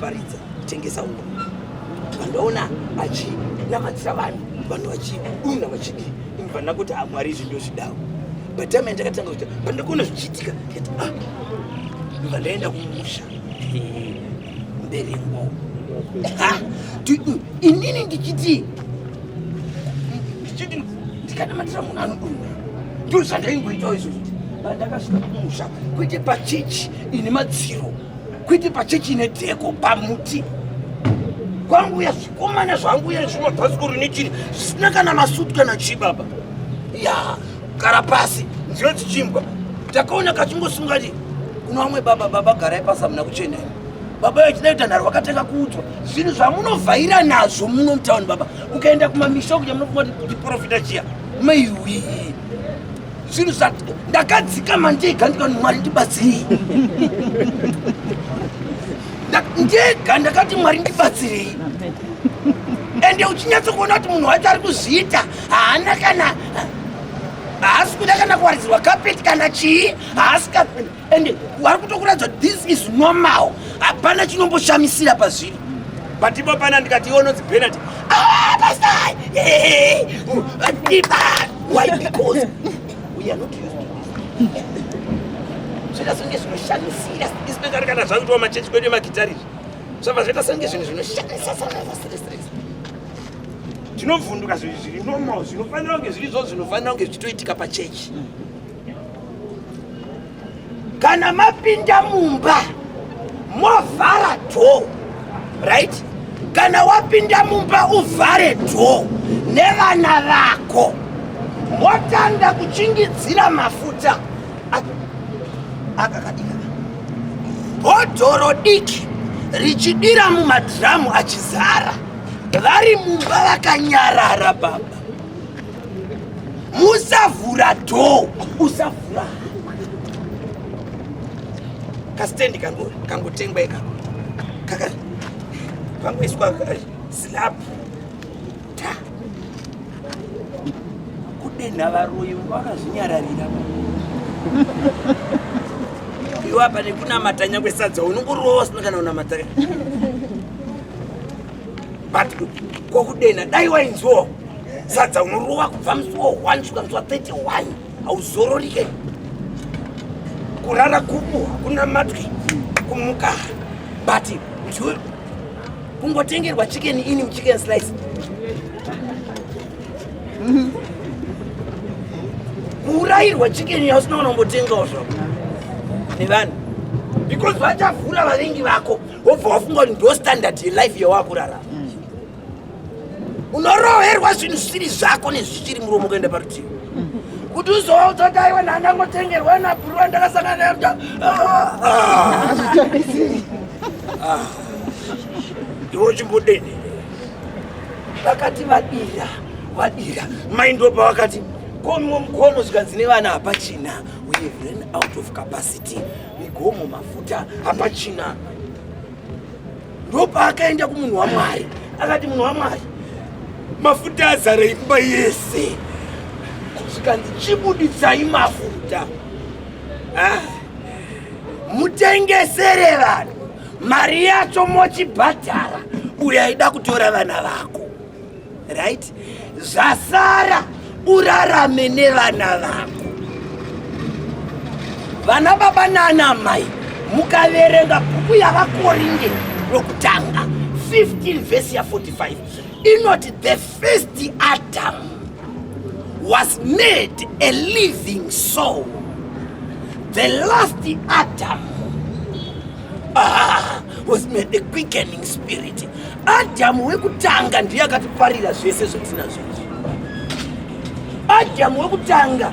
Paridza tengesa uno. Vandaona achinamatira vanhu, vanhu vachidunha vachidii. Ini bva kuti ah, Mwari izvi ndozvidawo. But time yandakatanga kuita, pandakaona zvichiitika, ndikati ah, ndobva ndaenda kumusha. Mberengwa. Ah, inini ndichiti ndichiti ndikanamatira munhu anodunha. Ndizvo zvandaingoitawo izvozvo. Pandakasvika kumusha, kwete pachechi ine madziro. Kwete pachechi ine dheko pamuti kwanguya zvikomana zvanguya zvimabhasikoro nechini zvisina kana masutu kana chii baba ya gara pasi nziyo dzichimbwa takaona kachingosunga ti kuno vamwe baba baba garai pasi hamuna kuchena imi baba vachida kuita nharo vakatanga kuudzwa zvinhu zvamunovhaira nazvo muno mutauni baba ukaenda kumamisha kuja munofunga kuti chiprofita chiya maiwii zvinhu zva ndakadzikama ndega ndikati mwari ndibatsirei ndega ndakati mwari ndibatsirei ende uchinyatso kuona kuti munhu wacho ari kuzviita haana kana haasi kuda kana kuwaridzirwa kapeti kana chii haasi ende wari kutokuratidza kuti this is normal hapana chinomboshamisira pazviri but ipo pana ndikati iwe unonzi benard ah, pastor why because we are not used to this zvoita senge zvinoshamisira especially kana zvakuitwa machechi kwedu emagitari izvi zvabva zvoita senge zvinhu zvinoshamisa tinovhunduka zvinhu zviri normal zvinofanira kunge zviri zvo zvinofanira kunge zvichitoitika pachechi Kana mapinda mumba movhara door, right? Kana wapinda mumba uvhare door nevana vako, motanga kuchingidzira mafuta akakadika bhodhoro diki richidira mumadhiramu achizara, vari mumba vakanyarara baba. Musavhura door, usavhura kastendi kangotengwa ikako kaka kangoiswa eh, slab ta kudenha varoyi vakazvinyararira iwe apa nekunamata nyangwe sadza unongorowa usina kana kunamata but kwokudena dai wainzwawo sadza unorova kubva musi wa 1 kusvika musi wa 31 hauzororike kurara kuku hakuna matwi kumuka but kungotengerwa chicken ini chicken slice kuurayirwa chicken yausina unombotengawo zvako nevanhu because vachavhura vavengi vako wobva wafunga kuti ndo standard yelife yawakurarama unoroherwa zvinhu zvisiri zvako nezvichiri muromo kuenda parutivi kuti uzovaudza kuti aiwa ndandangotengerwa nabhuru ndakasangana naye ah, ah. ah. iwe uchimbodeni vakati vadira vadira mai ndopa vakati komo mukono zvikanzi nevana hapachina we have run out of capacity migomo mafuta hapachina ndopaakaenda kumunhu wamwari akati munhu wamwari mafuta azara imba yese zvikanzi chibuditsai mafuta ah. mutengesere vanhu mari yacho mochibhadhara uyo aida kutora vana vako right zvasara urarame nevana vako vana baba nana mai mukaverenga bhuku yavakorinde rokutanga 15 vhesi ya 45 inoti the first adam was made a living soul the last adam ah, was made a quickening spirit Adhamu wekutanga ndiye akatiparira zvese zvatinazvo izvi. Adhamu wekutanga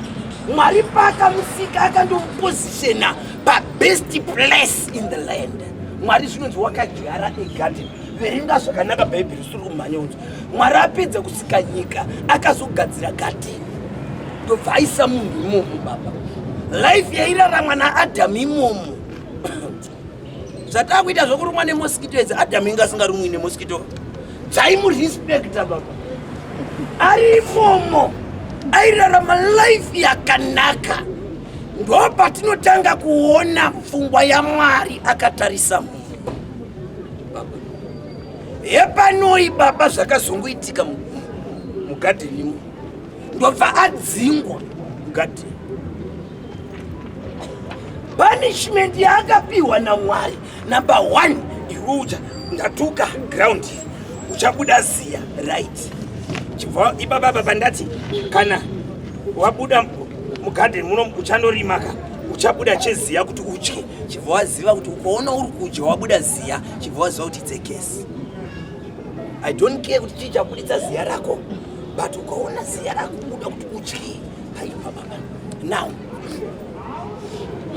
Mwari paakamusika akandomupozishena pabest place in the land. Mwari zvinonzi wakadyara egarden. Verenga zvakanaka Bhaibheri usiri kumhanya unzi. Mwari apedza kusika nyika akazogadzira garden. Ndobva aisa munhu imomo baba. Life yairaramwa naAdhamu imomo. Zvatakuita zvokurumwa nemosquito idzi Adamu inga asingarumwi nemosquito. Dzaimurespecta baba. Ari imomo airarama life yakanaka. Ndopatinotanga kuona pfungwa yaMwari akatarisa munhu. Baba. Baba, hepanoi baba, zvakazongoitika mugadhenimo, ndobva adzingwa mugadheni. Punishment yaakapiwa naMwari, number one, iwe ucha ndatuka ground, uchabuda ziya, right? Chibva ibaba baba, ndati kana wabuda mugadheni muno uchandorima ka, uchabuda cheziya kuti udye. Chibva waziva kuti ukaona uri kudya wabuda ziya, chibva waziva kuti it's a curse. I don't care kuti chii chabuditsa ziya rako, but ukaona ziya rako kubuda kuti udye, paipa baba. Now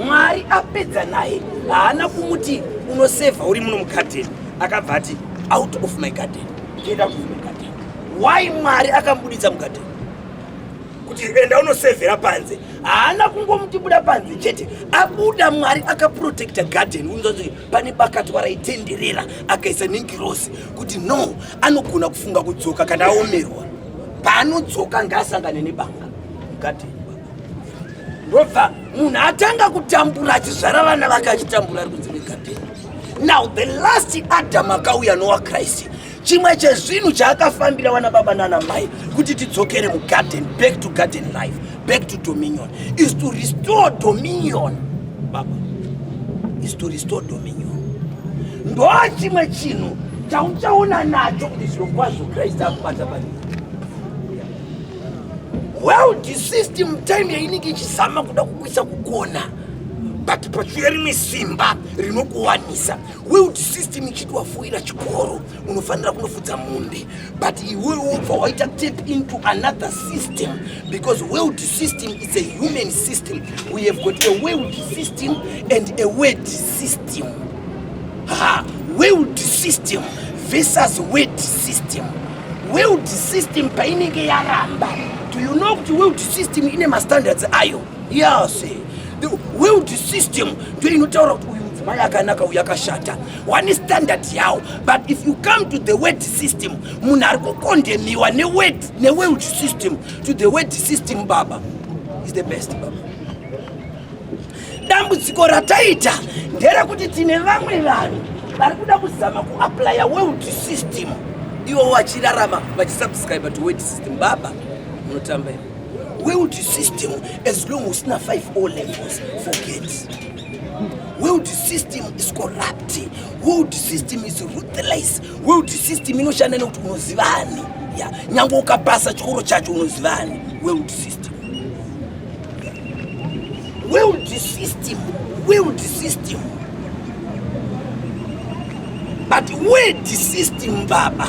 Mwari apedza naye, haana kumuti unosevha uri muno mugadheni. Akabva ati, "Out of my garden, get out of my garden." Why Mwari akamubuditsa mugadheni kuti enda unosevhera panze? Haana kungomuti buda panze chete. Abuda, Mwari akaprotecta garden. Unzoti pane bakatwa raitenderera, akaisa nengirosi kuti no, anogona kufunga kudzoka kana aomerwa. Paanodzoka ngaasangane nebanga mugadheni. Ndobva munhu atanga kutambura, achizvara vana vake achitambura, ari kunze megadheni. Now the last Adam akauya, Noah Christ, chimwe chezvinhu chaakafambira, vana baba nana mai, kuti tidzokere mugarden, back to garden life, back to dominion, is to restore dominion baba, is to restore dominion. Ndo chimwe chinhu chauchaona nacho kuti zviro kwazvo Kristu akubata panyika. World system, time yainenge ichizama kuda kukuisa kukona, but pachiuya rimwe simba rinokuwanisa. World system ichiti wafoira chikoro, unofanira kunofudza mombe, but iwewe wobva waita tap into another system, because world system is a human system. We have got a world system and a word system. Ha, world system versus word system. World system painenge yaramba, do you know kuti world system ine mastandards ayo? Yes, the world system ndo inotaura kuti uyu mudzimai akanaka, uyu akashata, one standard yawo. But if you come to the word system, munhu ari kukondemiwa neworld system, to the word system baba, is the best baba. Dambudziko rataita nderekuti tine vamwe vanhu vari kuda kuzama kuapplya world system, ivo vachirarama vachisubscribe to word system. Baba, munotamba ivo. World system, as long usina 5 O levels, forget. World system is corrupt, world system is ruthless. World system inoshanda nekuti unozivani ya nyange ukapasa chikoro chacho, unozivani. World system, world system, world system. But word system baba,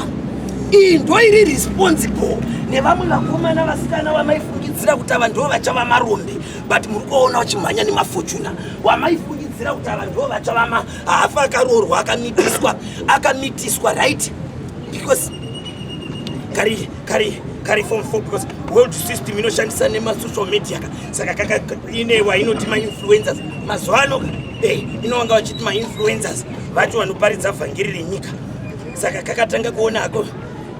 iyi ndo iri responsible nevamwe vakomana, vasikana vamaifungidzira kuti ava ndo vachava marombe, but muri kuona vachimhanya nemaFortuner. Wamaifungidzira kuti ava ndo vachava, haafa akaroorwa, akamitiswa, akamitiswa, right? Because kari kari kari form 4, because world system inoshandisa nemasocial media ka. Saka kaka ine wainoti mainfluencers mazuva ano ka, inovanga vachiti mainfluencers vacho vanoparidza vhangeri renyika. Saka kakatanga kuona ako,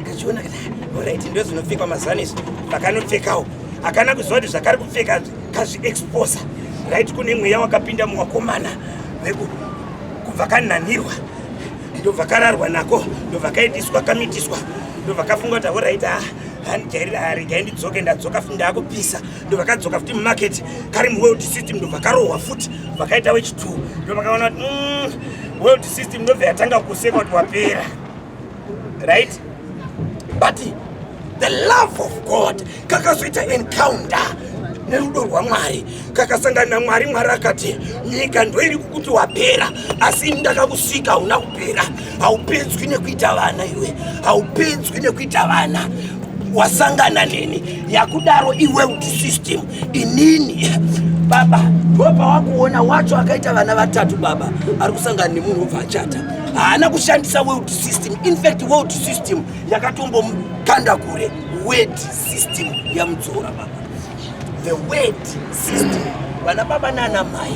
kachiona kana alright, ndo zvinopfekwa mazuva ano izvi. Vakanopfekawo, hakana kuziva kuti zvakari kupfeka kazviexposa, right? Kune mweya wakapinda muwakomana kubva kanhanirwa, ndobva kararwa nako, ndobva kaitiswa, kamitiswa, ndobva kafunga kuti alright, handijairira, regai ndidzoke. Ndadzoka futi, ndaakupisa. Ndobva kadzoka futi mumarket, kari muworld system, ndobva karohwa futi, vakaita wechi2. Ndobva kaona kuti world system ndobva yatanga kuseka kuti wapera, right? But the love of God, kakazoita encounter nerudo rwaMwari, kakasangana naMwari. Mwari akati, "Nyika ndoiri kukuti wapera, asi ini ndakakusika, hauna kupera. Haupedzwi nekuita vana iwe, haupedzwi nekuita vana. Wasangana neni." Yakudaro iworld system inini baba, ndopawakuona wacho akaita vana vatatu baba, ari kusangana nemunhu obva achata. Haana kushandisa world system. In fact, world system yakatombomukanda kure. Word system yamudzora baba, the word system. Vana baba nana mai,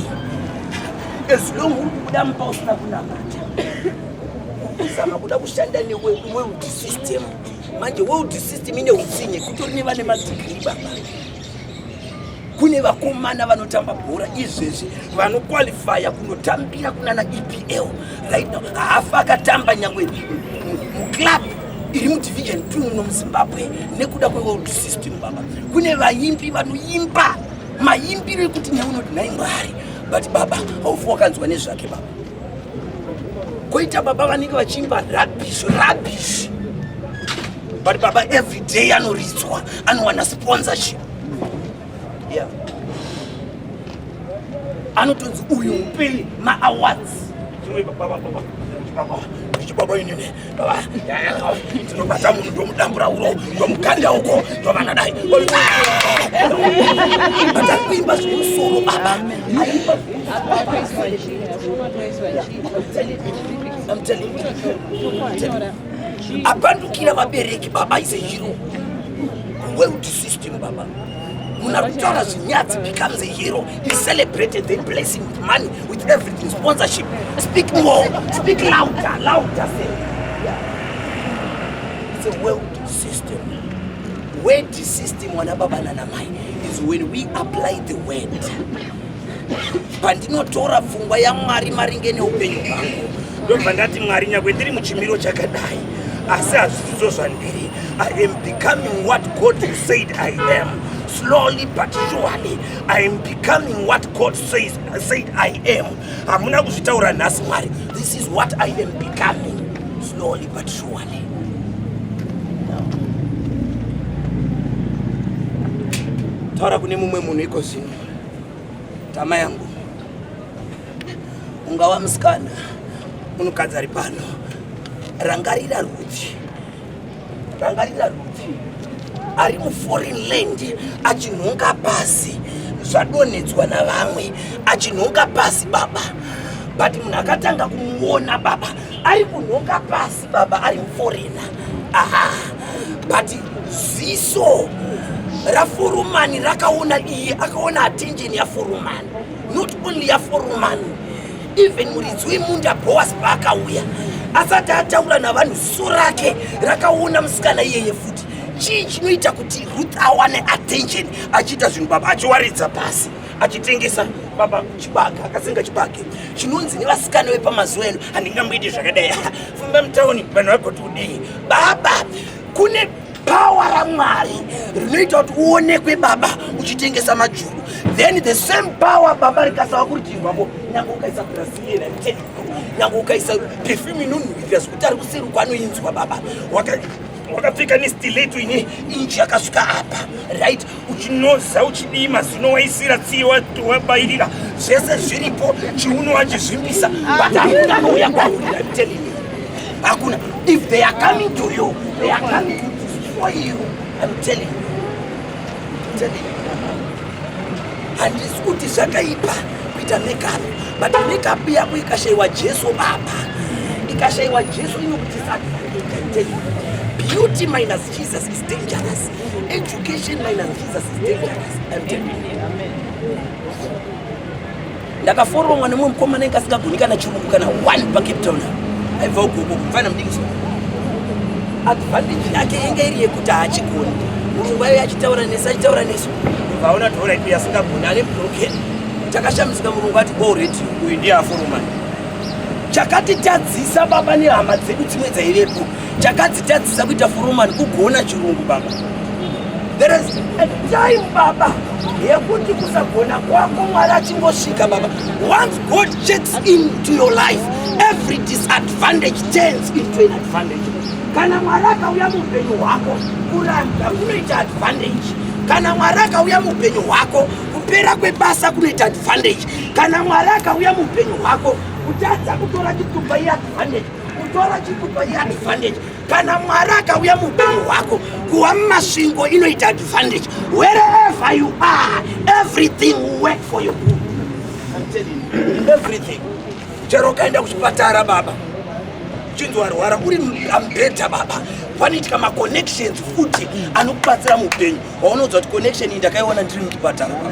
as long uri kubuda mupa usina kunamata, kuzama kuda kushanda neworld system, manje world system ine utsinye. Kutori nevane madegree baba. Kune vakomana vanotamba bhora izvezvi vanokwalifaya kunotambira kunana EPL right now. Haafa akatamba nyangwe muclub iri mudivision 2 muno muZimbabwe nekuda kweworld system baba. Kune vaimbi vanoimba maimbiro ekuti neunoti nhai Mwari, but baba haufi wakanzwa nezvake baba. Koita baba vanenge vachiimba rubbish rubbish, but baba every day anoridzwa, anowana sponsorship. Yeah. Anotonzi uyu mupei maawards. Baba inini baba ndinobata munhu ndomudambura uro ndomukanda uko ndovanadai but ari kuimba zvine musoro baba. I'm telling you. Apandukira vabereki baba is a hero. World system baba. Munhu ari kutaura zvinyadzi becomes a hero. He celebrated, they bless him with money, with everything, sponsorship. Speak more, speak louder, louder. Say. Yeah. It's a world system. Word system, wana baba nana mai, is when we apply the word. Pandinotora pfungwa yaMwari maringe neupenyu hwangu, ndobva ndati Mwari, nyangwe ndiri muchimiro chakadai, asi hazvisizo zvandiri. I am becoming what God said I am. Slowly but surely I am becoming what God said I am. Hamuna kuzvitaura nhasi Mwari. This is what I am becoming slowly but surely. Taura kune mumwe munhu iko zvino. Tama yangu, ungawa musikana munhukadzi ari pano, rangarira rudzi, rangarira rudzi ari muforeign land achinhonga pasi zvadonhedzwa navamwe, achinhonga pasi baba, but munhu akatanga kumuona baba ari kunhonga pasi baba ari muforena. Aha, but ziso raforomani rakaona iye, akaona attention yaforomani, not only yaforomani, even muridzi wemunda Boas paakauya asati ataura navanhu, ziso rake rakaona musikana iyeye futi. Chii chinoita kuti Ruth awane attention achiita zvinhu baba, achiwaridza pasi, achitengesa baba chibage, akasenga chibage chinonzi nevasikana vepamazuva eno handingamboiti zvakadai, famba mutauni vanhu vagoti kudii baba. Kune power raMwari rinoita kuti uonekwe baba uchitengesa majuru, then the same power baba rikasava kurutivi rwako, nyange ukaisa Brazilian, nyange ukaisa perfume inonhuhwirira zvekuti ari kuseri kwanoinzwa baba, wakapfeka nestileto ine inchi yakasvika apa, right, uchinoza, uchidii, mazino waisira tsiye, wabairira, zvese zviripo, chiuno wachizvimbisa, but hakuna anouya kwauri. I'm telling you, hakuna. If they are coming to you, they are coming to destroy you. I'm telling you, I'm telling you. Handisi kuti zvakaipa kuita makeup, but makeup yako ikashayiwa Jesu baba, ikashayiwa Jesu inokudisadvantage. I'm telling you, beauty minus Jesus is dangerous. Education minus Jesus is dangerous. I'm telling you. Ndakaforomwa nemumwe mukomana inge asingagoni kana chirungu kana one paCape Town, aibva ugogo mufana mudiki. So advantage yake yenge iri yekuti haachigoni murungu. Aive achitaura nesu, achitaura nesu, vaona kuti alright, uyu asingagoni ane broken. Takashamisika, murungu ati already uyu ndiye aforomani. Chakatitadzisa baba nehama dzedu dzimwe dzaivepo, chakadzitadzisa kuita foromani kugona chirungu baba. There is a time baba yekuti kusagona kwako Mwari achingosvika baba, once God checks into your life, every disadvantage turns into an advantage. Kana Mwari akauya muupenyu hwako, kurambwa kunoita advantage. Kana Mwari akauya muupenyu hwako, kupera kwebasa kunoita advantage. Kana Mwari akauya muupenyu hwako, kutadza kutora chitupa iadvantage, kutora chitupa iadvantage. Kana Mwari akauya muupenyu hwako, kuva muMasvingo inoita advantage. Wherever you are, everything will work for your good. I'm telling you, everything. Chero ukaenda kuchipatara baba, uchinzi warwara, uri mubhedha baba, panoitika maconnections futi anokubatsira muupenyu waunoudza kuti connection iyi ndakaiona ndiri muchipatara baba.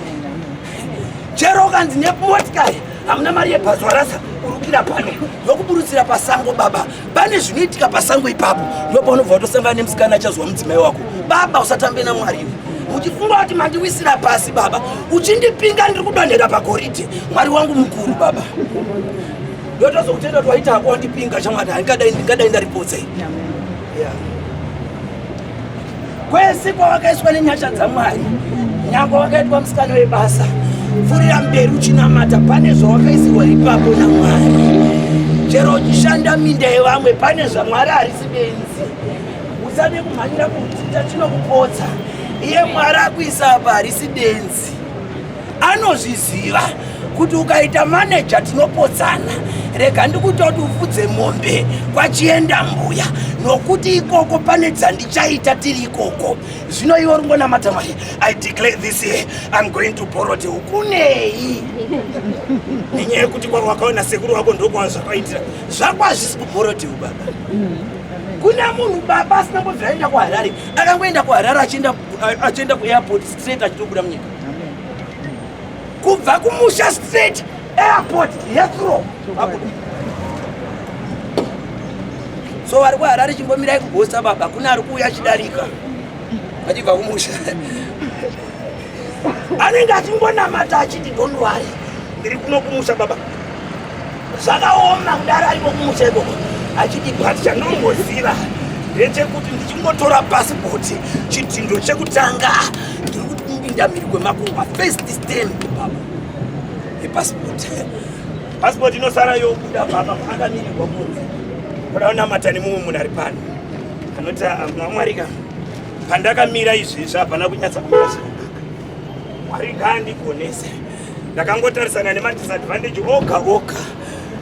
Chero ukanzi nemotikari hamuna mari yebhazi, warasa, urukira pano, vokuburutsira pasango baba. Pane zvinoitika pasango ipapo, ndopaunobva watosangana nemusikana achazwa mudzimai wako baba. Usatambe naMwari iwe. Muchifunga kuti mandiwisira pasi baba, uchindipinga ndiri kudonhera pagoridhe. Mwari wangu mukuru baba. Ndotozokutenda kuti waita hako wandipinga shamwari, handingadai ndingadai ndaripotsa ini. Yeah. Kwese kwawakaiswa nenyasha dzaMwari, nyangwe wakaitwa musikana webasa, pfurira mberi uchinamata, pane zvawakaisirwa ipapo naMwari. Chero uchishanda minda yevamwe, pane zvaMwari harisi benzi. Usade kumhanyira kuutita chinokupotsa. Iye Mwari akuisa apa harisi benzi. Anozviziva kuti ukaita maneja tinopotsana. Rega ndikuita kuti ufudze mombe kwachienda mbuya, nokuti ikoko pane dzandichaita tiri ikoko. Zvino iwe uri kungonamata Mwari, I declare this year I'm going to borrow ukunei nenyaya yekuti kwawakaona sekuru wako ndokwazvakaitira zvako hazvisi kuborrowdale baba. Kuna munhu baba asina mbobvira aenda kuHarare, akangoenda kuHarare achienda kuairport straight achitobuda munyika. Kubva kumusha straight airport Heathrow abuda. So vari kuHarare chimbomirai kugosta baba, kuna ari kuuya achidarika achibva kumusha. Anenge achingonamata achiti don't worry, ndiri kuno kumusha baba. Zvakaoma kudaro ariko kumusha ikoko achiti but chandinongoziva ndechekuti ndichingotora pasipoti chidhindo chekutanga ndiri kupinda mhiri kwemakungwa first stand baba epasipoti. Pasipoti inosara yobuda baba akamirirwa kunze. Kuda kunamata nemumwe munhu ari pano anoti Mwari ka, pandakamira izvezvi hapana kunyatsa kumira zvakanaka. Mwari ngaandigonese. Ndakangotarisana nemadisadvantage oga oga,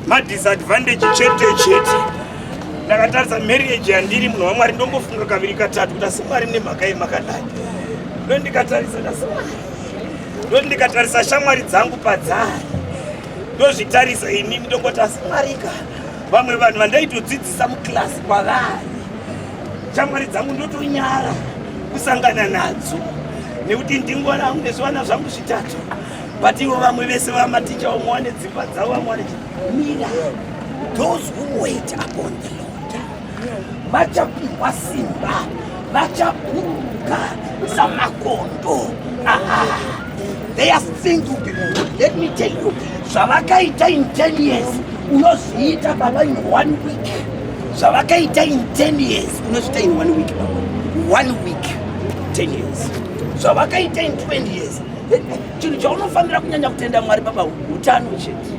madisadvantage chete chete. Ndakatarisa marriage yandiri, munhu waMwari, ndombofunga kaviri katatu kuti asi Mwari nemhaka yemakadai. Ndondikatarisa ndasi Mwari, ndondikatarisa shamwari dzangu padzari, ndozvitarisa inini ndongoti asi Mwarika, vamwe vanhu vandaitodzidzisa muklasi kwavari shamwari dzangu ndotonyara kusangana nadzo nekuti ndingorangu nezvivana zvangu zvitatu, but ivo vamwe vese vamaticha, vamwe vane dzimba dzavo, vamwe vane mira. Those who wait upon the Lord vachapiwa simba, vachaburuka samakondo. Aha. Their strength will be renewed. Let me tell you, zvavakaita in 10 years unozviita baba in 1 week. Zvavakaita in 10 years unozviita in 1 week baba. 1 week 10 years. Zvavakaita in 20 years. Chinhu chaunofanira kunyanya kutenda Mwari baba utano chete.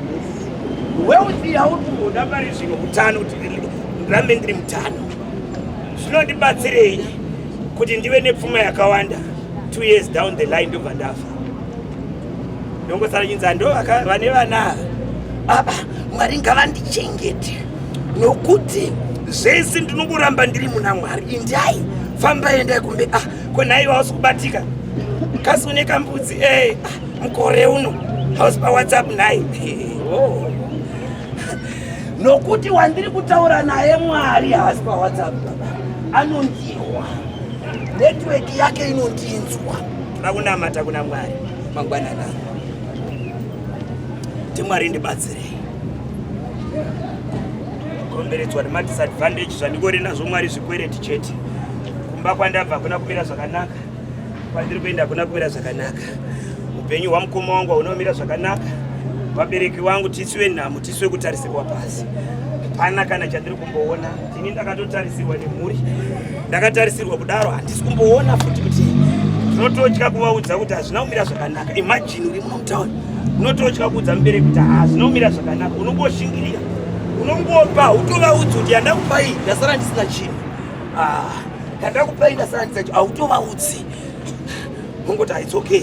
Wealth yauri kungoda pari zvino utano, kuti ndirambe ndiri mutano. Zvinondibatsirei kuti ndive nepfuma yakawanda, 2 years down the line ndobva ndafa, ndongosara chinzi ndo vane vana ava? Mwari ngavandichengete nokuti zvese ndinongoramba ndiri muna Mwari. Indai, famba, endai kumbe. Ah, konhaiwa hausi kubatika kasi une kambudzi e mukore uno hausi paWhatsApp nhai? Oh. Nokuti wandiri kutaura naye Mwari haasi paWhatsApp baba, anondirwa network yake inondinzwa. Toda kunamata kuna Mwari mangwanana ti Mwari ndibatsirei, komberedzwa nemadisadvantage zvandingori nazvo Mwari zvikwereti chete. Kumba kwandabva hakuna kumira zvakanaka, kwandiri kuenda hakuna kumira zvakanaka, upenyu hwamukoma wangu hauna zvakanaka, vabereki vangu tisiwe nhamo, tisiwe kutarisirwa pasi. Pana kana chandiri kumboona, ini ndakatotarisirwa nemhuri, ndakatarisirwa kudaro, handisi kumboona futi kuti ndinototya kuvaudza kuti hazvina kumira zvakanaka. Imagine uri muno mutauni, unototya kuudza mubereki kuti hazvina kumira zvakanaka. Unongoshingirira, unongopa, utovaudza kuti yandakupai ndasara ndisina chinhu. Ah, yandakupai ndasara ndisina chinhu, hautovaudzi, ungoti it's okay,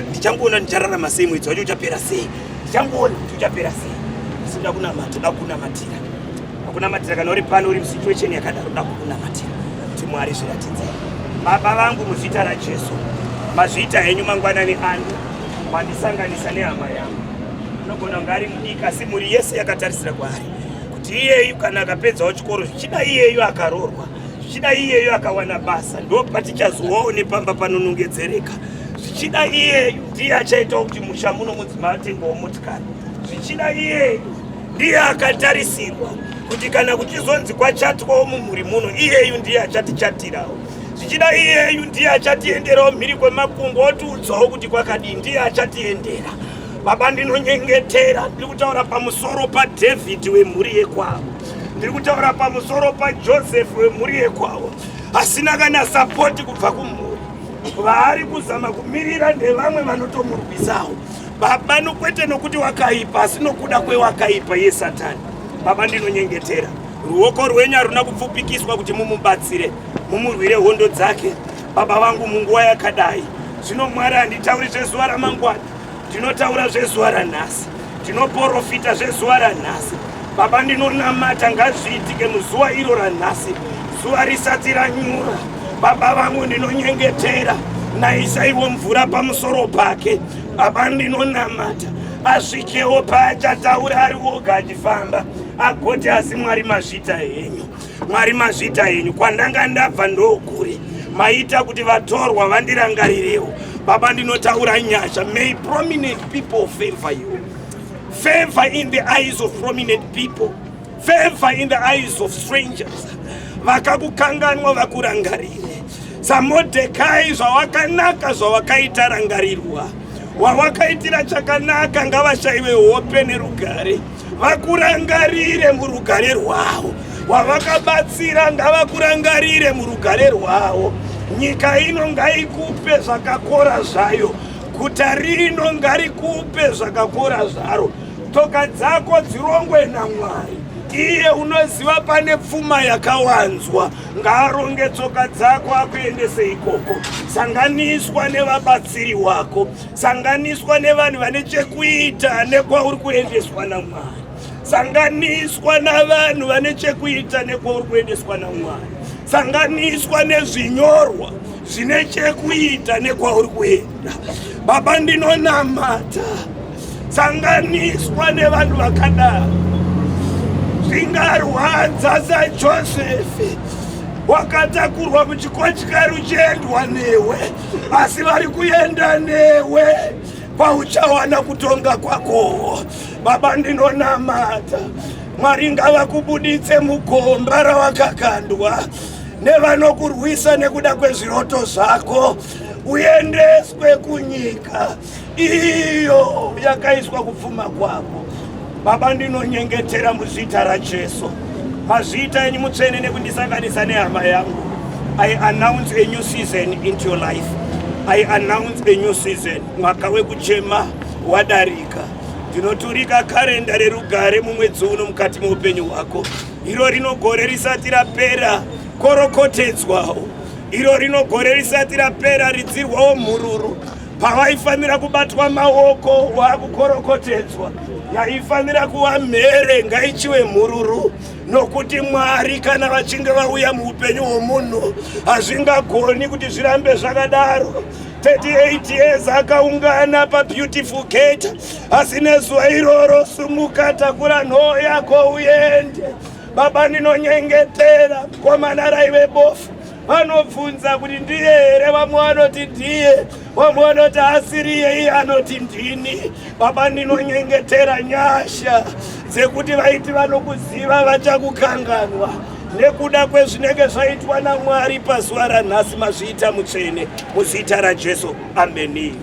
ndichangoona ndichararama sei, mwedzi wacho uchapera sei, ndichangoona kuti uchapera sei. Asi nda kunamata, da kunamatira, akunamatira. Kana uri pano uri musituation yakadaro, da kukunamatira kuti Mwari zviratidzei. Baba vangu, muzita raJesu, mazviita henyu mangwanani ano, mandisanganisa nehama yangu. Anogona kunge ari mudiki, asi mhuri yese yakatarisira kwaari kuti iyeyu kana akapedzawo chikoro, zvichida iyeyu akaroorwa, zvichida iyeyu akawana basa, ndo patichazowawo nepamba panonongedzereka. Zvichida iyeyu ndiye achaitawo kuti musha muno mudzimai atengewo motikari. Zvichida iyeyu ndiye akatarisirwa kuti kana kuchizonzi kwachatwawo mumhuri muno, iyeyu ndiye achatichatirawo. Zvichida iyeyu ndiye achatienderawo mhiri kwemakungwa otiudzawo kuti kwakadii, ndiye achatiendera. Baba, ndinonyengetera, ndiri kutaura pamusoro paDhavhidhi wemhuri yekwavo, ndiri kutaura pamusoro paJoseph wemhuri yekwavo, asina kana sapoti kubva kumhuri. Vaari kuzama kumirira ndevamwe vanotomurwisawo. Baba, nokwete nokuti wakaipa, asi nokuda kwewakaipa iye Satani. Baba, ndinonyengetera, ruoko rwenyu haruna kupfupikiswa kuti mumubatsire, mumurwire hondo dzake. Baba vangu, munguva yakadai zvino, Mwari, handitauri zvezuva ramangwana, ndinotaura zvezuva ranhasi, ndinoprofita zvezuva ranhasi. Baba, ndinonamata, ngazviitike muzuva iro ranhasi, zuva risati ranyura. Baba vangu, ndinonyengetera, naisaiwo mvura pamusoro pake. Baba, ndinonamata, asvikewo paachataura ari oga achifamba, agoti, asi Mwari, mazvita henyu, Mwari, mazvita henyu, kwandanga ndabva ndokure, maita kuti vatorwa vandirangarirewo. Baba, ndinotaura nyasha. May prominent people favor you, favor in the eyes of prominent people, favor in the eyes of strangers. Vakakukanganwa vakurangarire saModhekai. Zvawakanaka zvawakaita, rangarirwa. Wawakaitira chakanaka ngavashayiwe hope nerugare, vakurangarire murugare rwavo. Wavakabatsira ngavakurangarire murugare rwavo. Nyika ino ngaikupe zvakakora zvayo, guta rino ngarikupe zvakakora zvaro. Tsoka dzako dzirongwe naMwari, iye unoziva pane pfuma yakawanzwa. Ngaaronge tsoka dzako akuendese ikoko. Sanganiswa nevabatsiri wako, sanganiswa nevanhu vane chekuita nekwauri kuendeswa naMwari, sanganiswa navanhu vane chekuita nekwauri kuendeswa naMwari, sanganiswa nezvinyorwa zvine chekuita nekwauri kuenda. Baba, ndinonamata, sanganiswa nevanhu vakadaro. Zvingarwadza saJosefi wakatakurwa muchikochikari uchiendwa newe, asi vari kuenda newe pauchawana kutonga kwako. Baba, ndinonamata, Mwari ngavakubuditse mugomba rawakakandwa nevanokurwisa nekuda kwezviroto zvako, uendeswe kunyika iyo yakaiswa kupfuma kwako. Baba, ndinonyengetera muzita raJesu. Mazviita enyu, mutsvene, nekundisanganisa nehama yangu. I announce a new season into your life. I announce a new season. Mwaka wekuchema wadarika. Ndinoturika karenda rerugare mumwedzi uno mukati meupenyu hwako. Iro rino gore risati rapera, korokotedzwawo. Iro rino gore risati rapera, ridzirwawo mhururu. Pavaifanira kubatwa maoko, wakukorokotedzwa. Yaifanira kuva mhere ngaichiwe mhururu, nokuti Mwari kana vachinge vauya muupenyu hwomunhu, hazvingagoni kuti zvirambe zvakadaro. 38 years akaungana paBeautiful Gate, asi nezuva iroro, sumuka, takura nhoo yako uende. Baba, ndinonyengetera, komana raive bofu, vanobvunza kuti ndiye here? Vamwe vanoti ndiye, vamwe vanoti asiriye, iye anoti ndini. Baba, ndinonyengetera nyasha dzekuti vaiti vanokuziva vachakukanganwa nekuda kwezvinenge zvaitwa naMwari pazuva ranhasi. Mazviita, mutsvene, muzita raJesu, ameni.